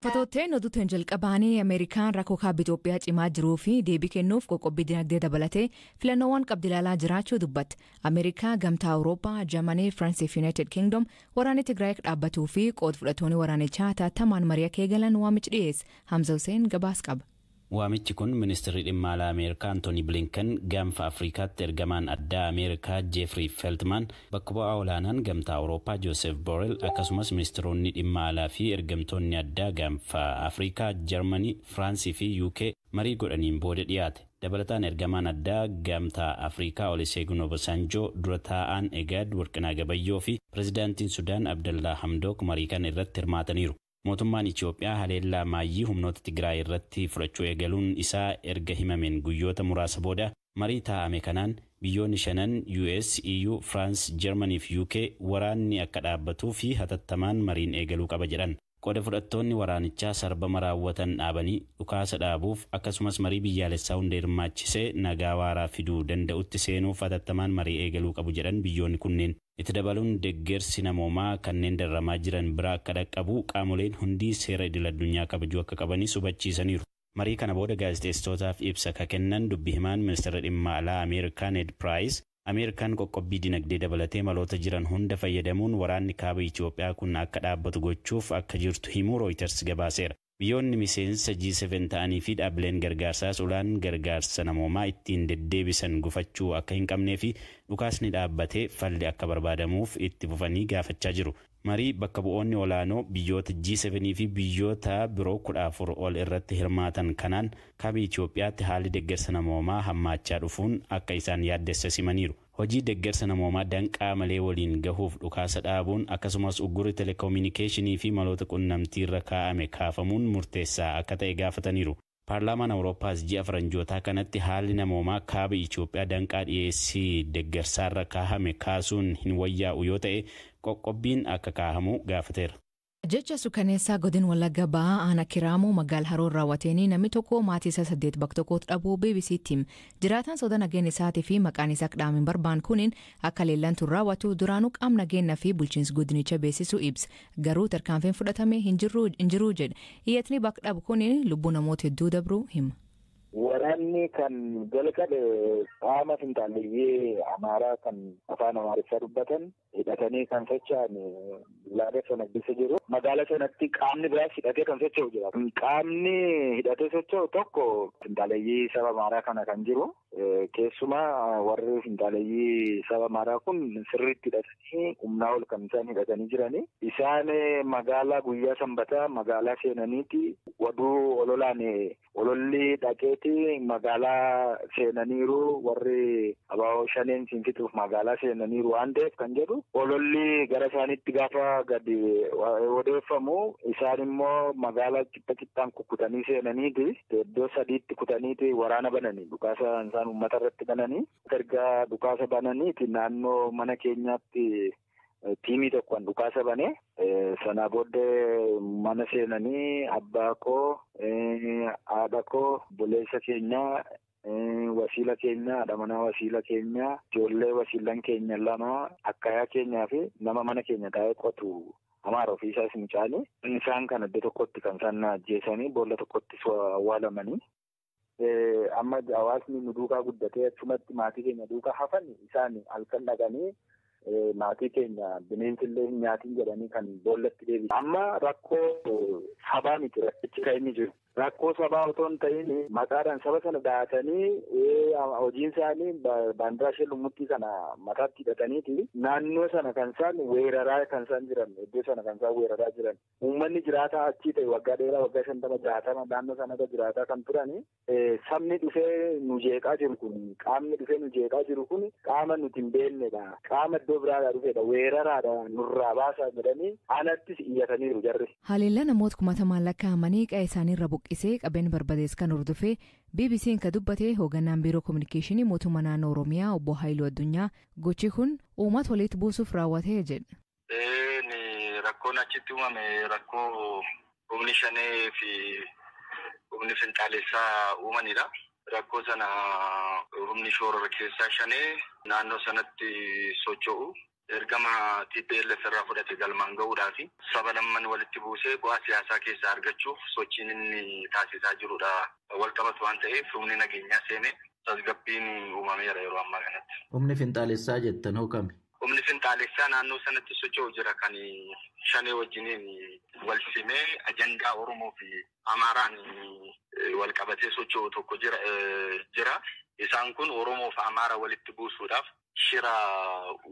Fotooteen oduuteen jalqabaanii Ameerikaan rakkoo kaaba Itoophiyaa cimaa jiruu fi deebii kennuuf qoqqobbii dinagdee dabalatee filannoowwan qabdi ilaalaa jiraachuu dubbatti. Ameerikaa, Gamtaa Awurooppaa, Jarmanii, Firaansii fi Yuunaayitid Kingdom waraanni Tigraay dhaabbatuu fi qooda fudhattoonni waraanichaa hatattamaan marii akka eegalan waamichi dhiyeesse. Hamza Hussein gabaas qaba. Waamichi kun Ministeerri Dhimma Alaa Ameerikaa Antooni Bilinkan, Gaanfa Afrikaatti ergamaan addaa Ameerikaa Jeefrii Feltmaan, bakka bu'aa olaanaan Gamtaa Awurooppaa Joosef Borrell, akkasumas ministeeronni dhimma alaa fi ergamtoonni addaa Gaanfa Afrikaa, Jarmanii, Firaansii fi UK marii godhaniin booda dhiyaate. Dabalataan ergamaan addaa Gamtaa Afrikaa Oluseegun Obasanjoo, dura taa'aan Egaad Warqinaa Gabayyoo fi pirezidaantiin Sudaan Abdallaa Hamdook marii kana irratti hirmaataniiru. Mootummaan Itoophiyaa haleellaa maayyii humnoota Tigraay irratti fudhachuu eegaluun isaa erga himameen guyyoota muraasa booda marii taa'ame kanaan biyyoonni shanan US, EU, France, Germany fi UK waraanni akka dhaabbatuu fi hatattamaan mariin eegaluu qaba jedhan. Qooda fudhattoonni waraanichaa sarbama raawwatan dhaabanii dhukaasa dhaabuuf, akkasumas marii biyyaalessaa hunda hirmaachisee nagaa waaraa fiduu danda'utti seenuuf hatattamaan marii eegaluu qabu jedhan biyyoonni kunneen. Itti dabaluun deeggarsi namoomaa kanneen dararamaa jiran bira akka dhaqqabu qaamoleen hundi seera idil addunyaa kabajuu akka qabanis hubachiisaniiru. Marii kana booda gaazexeessitootaaf ibsa ka kennan dubbi himaan Ministeera Dhimma Alaa Ameerikaa Ned Price, Ameerikaan qoqqobbii dinagdee dabalatee maloota jiran hunda fayyadamuun waraanni kaaba Itoophiyaa kun akka dhaabbatu gochuuf akka jirtu himuu Reuters gabaaseera. Biyyoonni miseensa G7 ta'anii fi dhaabbileen gargaarsaas ulaan gargaarsa namoomaa ittiin deddeebisan gufachuu akka hin qabnee fi dhukaasni dhaabbatee falli akka barbaadamuuf itti fufanii gaafachaa jiru. Marii bakka bu'oonni olaanoo biyyoota G7 fi biyyoota biroo 14 ol irratti hirmaatan kanaan kaaba Itoophiyaatti haalli deeggarsa namoomaa hammaachaa dhufuun akka isaan yaaddessa simaniiru. Hojii deeggarsa namoomaa danqaa malee waliin gahuuf dhukaasa dhaabuun, akkasumas uggurri teleekoominikeeshinii fi maloota qunnamtii irra kaa'ame kaafamuun murteessaa akka ta'e gaafataniiru. Paarlaamaan Awurooppaas ji'a faranjootaa kanatti haalli namoomaa kaaba Itoophiyaa danqaa dhiyeessii deeggarsaarra kaahame kaasuun hin wayyaa'u yoo ta'e qoqqobbiin akka kaahamu gaafateera. Jecha sukaneessaa godin Wallagga Ba'aa aanaa Kiraamuu magaala Haroon raawwateen namni tokko maatii isaa saddeet bakka tokkotti dhabuu BBC'tti hime. Jiraataan soda nageenya isaatii fi maqaan isaa dhaame hin barbaanne kuniin akka leellaan tun raawwatu duraanuu qaama nageenyaa fi bulchiinsi godinichaa beeksisuu ibsa. Garuu tarkaanfiin fudhatame hin jiru jedha. Iyyatni bakka dhabu kuniin lubbuu namoota hedduu dabruu hima. Waraanni kan jalqabe qaama finxaaleeyyii Amaaraa kan afaan Amaariffaa dubbatan hidhatanii kan socho'an laga sana keessa jiru. Magaala sanatti qaamni biraas hidhatee kan socho'u jira. Qaamni hidhatee socho'u tokko finxaaleeyyii saba Amaaraa kana kan jiru. Keessumaa warri finxaaleeyyii saba Amaaraa kun sirriitti hidhatanii humnaa ol kan isaan hidhatanii jirani. Isaan magaalaa guyyaa Sanbataa magaalaa seenaniiti oduu ololaan ololli dhaqeeti magaalaa seenaniiru, warri abaaboo shaneen sinfituuf magaalaa seenaniiru waan ta'eef kan jedhu ololli gara isaaniitti gaafa gadi odeeffamu, isaan immoo magaalaa qixxa qixxaan kukkutanii seenaniiti iddoo sadiitti kutaniiti waraana bananii dhukaasa isaan uummata irratti bananii. Erga dhukaasa bananiiti naannoo mana keenyaatti tiimii tokkoon dhukaasa bane. Sanaa booddee mana seenanii abbaa koo, haadha koo, obboleessa keenyaa, wasiila keenya, haadha manaa wasiila keenya, ijoollee wasiilan keenya lama, akkayaa keenyaa fi nama mana keenya taa'ee qotu Amaara ofiisaas mucaani. Isaan kan iddoo tokkotti kan isaan ajjeesanii boolla tokkotti awwaalamanii. Amma hawaasni nu duukaa guddatee achumatti maatii keenya duukaa hafan isaan halkan dhaqanii maatii keenya bineensi illee hin nyaatin jedhanii kan boollatti deebisan. Amma rakkoo sabaa miti rakkichi kan inni jiru. Rakkoo sabaa otoo hin ta'in maqaadhaan saba sana dahatanii hojiin isaanii baandiraa ishee lummuxxii sana mataatti hidhataniiti naannoo sana kan isaan weeraraa kan isaan jiran, iddoo sana kan isaan weeraraa jiran. Uummanni jiraataa achii ta'e waggaa dheeraa, waggaa 50, 60 naannoo sanarra jiraataa kan turani, sabni dhufee nu jeeqaa jiru kun, qaamni dhufee nu jeeqaa jiru kun qaama nuti hin beeknedha, qaama iddoo biraadhaa dhufedha, weeraraadha, nurraa baasaa jedhanii aanattis iyyataniiru jarri. Haleellaa namoota kumatamaan lakkaa'amanii qe'ee isaaniirra buqqisee qabeen barbadees kan hordofee BBC'n kan dubbate hoogganaan biiroo kominikeeshinii mootummaa naannoo Oromiyaa obbo Haayiluu Addunyaa gochi kun uummata walitti buusuuf raawwatee jedha. Rakkoon achitti uumame rakkoo humni shanee fi humni finxaalessaa uumanidha. Rakkoo sana humni shoorara keessaa shanee naannoo sanatti socho'u. Ergama TPLF irraa fudhate galmaan gahuudhaa fi saba lamman walitti buusee bu'aa siyaasaa keessaa argachuuf sochiin inni taasisaa jirudha. Wal qabatu waan ta'eef humni nageenyaa seenee tasgabbiin uumameera yeroo ammaa kanatti. Humni finxaalessaa jettan hoo kami? Humni finxaalessaa naannoo sanatti socho'u jira kan shanee wajjiniin wal simee ajandaa Oromoo fi Amaaraan wal qabatee socho'u tokko jira. Isaan kun Oromoo fi Amaara walitti buusuudhaaf shira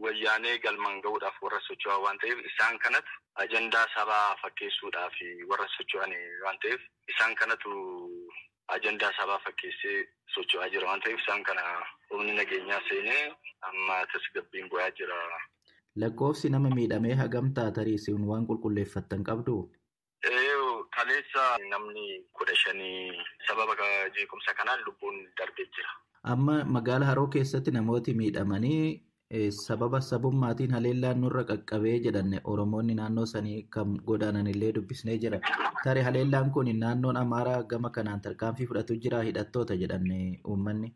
wayyaanee galmaan gahuudhaaf warra socho'an waan ta'eef isaan kanatu ajandaa sabaa fakkeessuudhaaf warra socho'an waan ta'eef isaan kanatu ajandaa sabaa fakkeessee socho'aa jira waan ta'eef isaan kana humni nageenyaa seenee amma tasgabbiin bu'aa jira. Lakkoofsi nama miidhamee hagam taatarii isin waan qulqulleeffattan qabdu? Kaleessa namni 15 sababa jeequmsa kanaan lubbuun darbee jira. Amma magaala Haroo keessatti namooti miidhamanii sababa sabummaatiin haleellaan nurra qaqqabee jedhan Oromoonni naannoo sanii kan godaanan illee dubbisnee jira. Tarii haleellaan kun naannoon Amaaraa gama kanaan tarkaanfii fudhatu jira hidhattoota jedhan uummanni.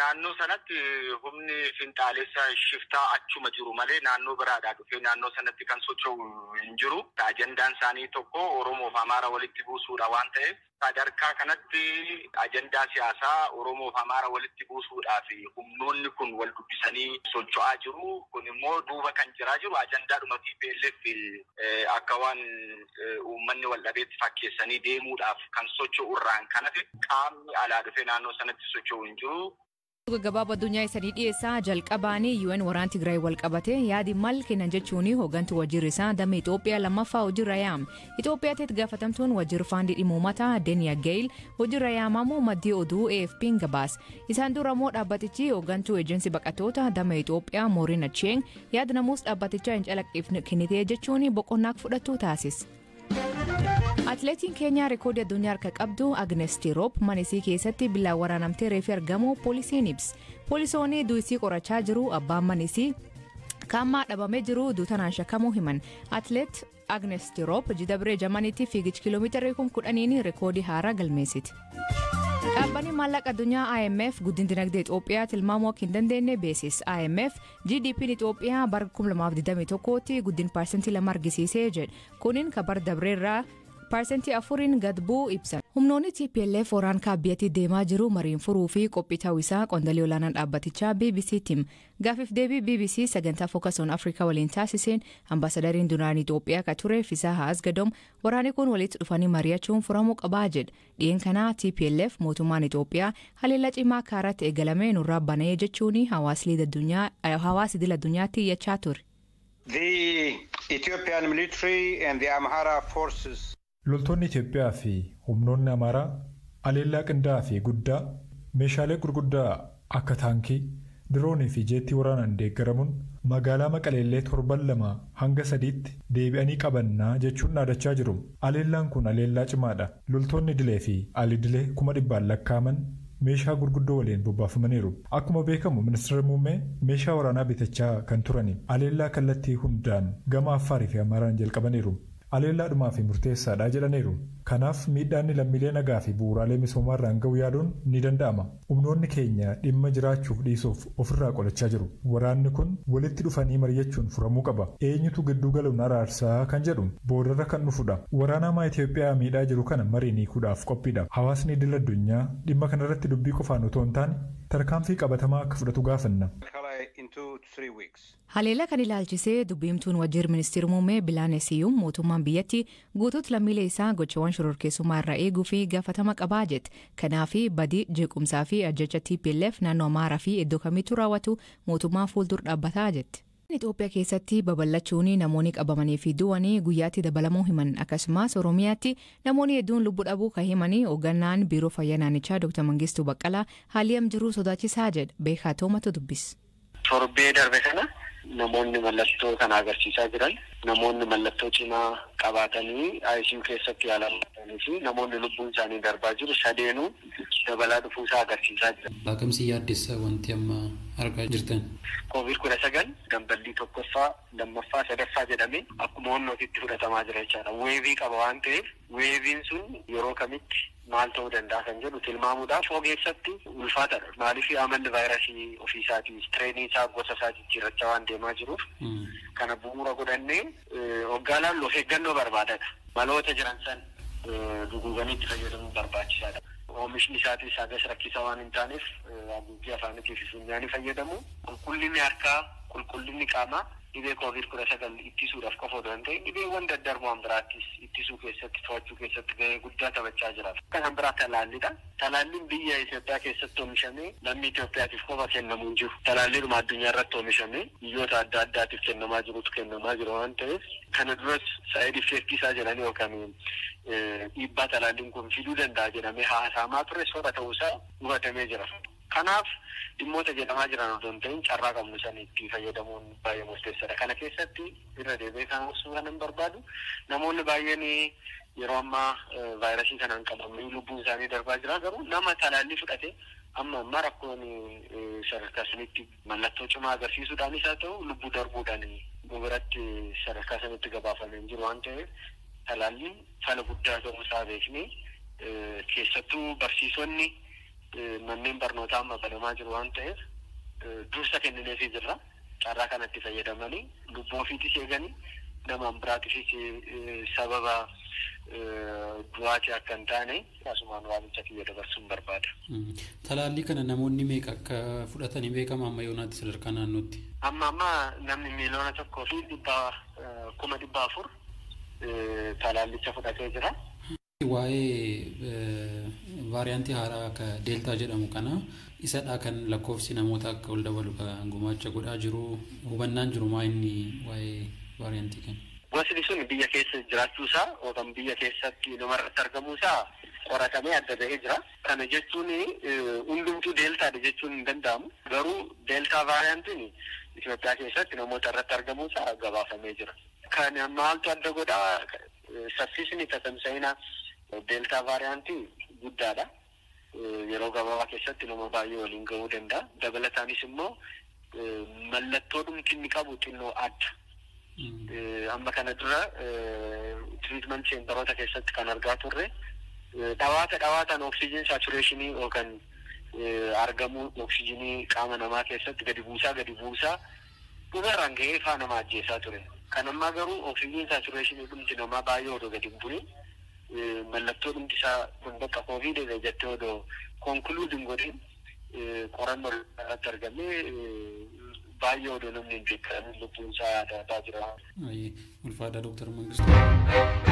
Naannoo sanatti humni finxaalessaa shiftaa achuma jiru malee naannoo biraadhaa dhufee naannoo sanatti kan socho'u hin jiru. Ajandaan isaanii tokko Oromoo fi Amaara walitti buusuudha waan ta'eef sadarkaa kanatti ajandaa siyaasaa Oromoo fi Amaara walitti buusuudhaaf humnoonni kun wal dubbisanii socho'aa jiru. Kun immoo duuba kan jiraa jiru ajandaadhuma TPLF akka waan uummanni wal dhabeetti fakkeessanii deemuudhaaf kan socho'u irraan kan hafe qaamni alaa dhufee naannoo sanatti socho'u hin jiru. Gabaabaa addunyaa isanii dhiyeessaa jalqabaanii UN waraana Tigraay wal qabate yaadi mal kennan jechuun hooggantuu waajjirri isaa damee Itoophiyaa lammaffaa hojiirra yaam. Itoophiyaatti itti gaafatamtuun waajjirri faandii dhimma uummataa Deniya Geyil hojiirra yaamamu maddii oduu AFP'n gabaas. Isaan dura immoo dhaabbatichi hooggantuu ejensi baqattoota damee Itoophiyaa Mooriin Achieng yaada namuus dhaabbatichaa hin calaqqifne kennitee jechuun boqonnaa fudhatu taasise. Atileetiin Keenyaa reekoodii addunyaa harka qabdu Agnes Tirop mana isii keessatti billaan waraanamtee reefii argamu poolisiin ibsa. Poolisoonni du'isii qorachaa jiru abbaan mana isii kaammaa dhabamee jiru duutanaan shakkamuu himan. Atileet Agnes Tirop jidabiree Jamaniitti fiigicha kiiloomeetira 10,000 reekoodii haaraa galmeessiti. Dhaabbanni maallaqa addunyaa IMF guddina dinagdee Itoophiyaa tilmaamuu akka hin dandeenye beeksise. IMF GDP'n Itoophiyaa bara 2021tti guddina 2% argisiisee jedhe. Kunin kan bara dabreerraa 4% gad bu'uu ibsan. Humnoonni TPLF waraana kaabbiyyatti deemaa jiru mariin furuu fi qophii ta'uu isaa qondaalli olaanaan dhaabbatichaa BBC tim. Gaafiif deebii BBC sagantaa Focus on Africa waliin taasiseen ambaasadariin duraanii Itoophiyaa kan ture Fisaha Asgadom waraanni kun walitti dhufanii mari'achuun furamuu qabaa jedha. Dhiyeenya kana TPLF mootummaan Itoophiyaa haleellaa cimaa kaaratti eegalame nurraa banee jechuun hawaasa idil addunyaatti iyyachaa ture. The Ethiopian military and the Amhara forces. Loltoonni Itoophiyaa fi humnoonni Amaaraa haleellaa qindaa'aa fi guddaa meeshaalee gurguddaa akka taankii, diroonii fi jeettii waraanaan deeggaramuun magaalaa Maqaleellee torban 2 hanga 3tti deebi'anii qabannaa jechuun dhaadachaa jiru. Haleellaan kun haleellaa cimaadha. Loltoonni idilee fi alidilee 100,000 lakkaa'aman meeshaa gurguddoo waliin bobbaafamaniiru. Akkuma beekamu ministeerri muummee meeshaa waraanaa bitachaa kan turani haleellaa kallattii hundaan gama Affaarii fi Amaaraan jalqabaniiru. Haleellaadhumaa fi murteessaadha jedhaniiru. Kanaaf miidhaan lammiilee nagaa fi bu'uuraalee misoomaa irraan ga'u yaaduun ni danda'ama. Humnoonni keenya dhimma jiraachuuf dhiisuuf ofirraa qolachaa jiru. Waraanni kun walitti dhufanii mari'achuun furamuu qaba. Eenyutu gidduu galuun araarsaa kan jedhu boodarra kan dhufudha. Waraana hamaa Itoophiyaa miidhaa jiru kana mariin hiikuudhaaf qophiidha. Hawaasni idil addunyaa dhimma kanarratti dubbii qofaan otoo hin taane tarkaanfii qabatamaa akka fudhatu gaafanna. Haleellaa kan ilaalchisee dubbiimtuun waajjirri ministeera muummee Bilaanee Siyyuum mootummaan biyyatti guutuutti lammiilee isaa gochawwan shororkeessummaa irraa eeguu fi gaafatama qabaa jette. Kanaaf badii jeequmsaa fi ajjecha TPLF naannoo Amaaraa fi iddoo kamittuu raawwatu mootummaan fuuldura dhaabbataa jette. Itoophiyaa keessatti babal'achuun namoonni qabamanii fi du'anii guyyaatti dabalamuu himan akkasumas Oromiyaatti namoonni hedduun lubbuu dhabuu kan himanii hoogganaan biiroo fayyaa naannichaa Dr. Mangistuu Baqqalaa haalli am jiru sodaachisaa jedha. Beekaa Toomatu dubbisa. Torbee darbe kana namoonni mallattoo kana agarsiisaa jiran namoonni mallattoo cimaa qabaatanii ICU keessatti yaalamanii fi namoonni lubbuun isaanii darbaa jiru sadeenuu dabalaa dhufuu isaa agarsiisaa jira. Baaqamsi yaaddessa wanti amma argaa jirtan. Covid-19 damballii 1ffaa 2ffaa 3ffaa jedhamee akkuma onnootitti fudhatamaa jira jechaadha. Weevii qaba waan ta'eef weeviin sun yeroo kamitti maal ta'uu danda'a kan jedhu tilmaamuudhaaf ogeessatti ulfaataadha. Maaliif amalli vaayirasii ofiisaatii istireenii isaa gosa isaa jijjiirrachaa waan deemaa jiruuf kana bu'uura godhannee hoggaa laallu of eeggannoo barbaadadha. Maloota jiran san duguuganii itti fayyadamuun barbaachisaadha. Oomishni isaatis hagas rakkisaa waan hin taaneef haguuggii afaanitii fi funyaanii fayyadamu. Qulqullinni harkaa, qulqullinni qaamaa dhibee COVID-19 ittisuudhaaf qofa odoo hin ta'in dhibeewwan daddarboon biraattis ittisuu keessatti to'achuu keessatti gahee guddaa taphachaa jira. Kan biraa talaallidha. Talaalliin biyya Itoophiyaa keessatti oomishamee lammii Itoophiyaatiif qofa kennamuu hin jiru. Talaalliidhuma addunyaa irratti oomishamee biyyoota adda addaatiif kennamaa jirutu kennamaa jira waan ta'eef kana duras saayid effeektii isaa jedhanii yookaan dhiibbaa talaalliin kun fiduu danda'a jedhamee haasa'amaa ture soba ta'uusaa hubatamee jira. Kanaaf dhimmoota jedhamaa jiran odoo hin ta'in carraa qabnu san itti fayyadamuun baay'ee murteessaadha. Kana keessatti irra deebi'ee kan ibsuu kanan barbaadu namoonni baay'een yeroo ammaa vaayirasii kanaan qabamanii lubbuun isaanii darbaa jira. Garuu nama talaallii fudhate amma ammaa rakkoon sadarkaa sanitti mallattoo cimaa agarsiisuudhaanis haa ta'u lubbuu darbuudhaan nu biratti sadarkaa sanitti gabaafamee hin jiru waan ta'eef talaalliin fala guddaa ta'uu isaa beeknee keessattuu barsiisonni manneen barnootaa amma banamaa jiru waan ta'eef dursa kennineefii jirra. Carraa kanatti fayyadamanii lubbuu ofiitis eeganii nama biraatiifis sababa du'aatii akka hin taane asumaan waamicha kiyya dabarsuun barbaada. Talaallii kana namoonni meeqa akka fudhatanii beekama amma yoonaatti sadarkaa naannootti? Amma namni 1,400,000 talaallicha fudhatee jira. Waa'ee vaariyaantii haaraa akka deeltaa jedhamu kana isadha kan lakkoofsi namoota akka ol dabalu kan gumaacha godhaa jiru hubannaan jiru maa inni waa'ee vaariyaantii kana? Gosni sun biyya keessa jiraachuusaa yookaan biyya keessatti namarratti argamuusaa qoratamee adda ba'ee jira. Kana jechuun hundumtuu deeltaadha jechuun hin danda'amu. Garuu deeltaa vaariyaantiin Itoophiyaa keessatti namoota irratti argamuusaa gabaafamee jira. Kan maaltu adda godhaa saffisni tatamsa'ina deeltaa vaariyaantii guddaadha. Yeroo gabaabaa keessatti nama baay'ee waliin gahuu danda'a. Dabalataanis immoo mallattoo dhumti inni qabu xinnoo adda. Amma kana dura tiriitment seentaroota keessatti kan argaa turre dhawaataan oksijiin saatureeshinii yookaan argamuu oksijiinii qaama namaa keessatti gadi buusaa dhumarraan gahee faa nama ajjeesaa ture. Kan ammaa garuu oksijiin saatureeshinii dhumti namaa baay'ee odoo gadi hin bu'in mallattoo dhumti isaa kun bakka kooviidha jettee odoo konkuluud hin godhin qorannoo irratti argamee baay'ee odoo namni hin beekamin lubbuun isaa darbaa jira. Ulfaadhaa Dooktar Mangistuu.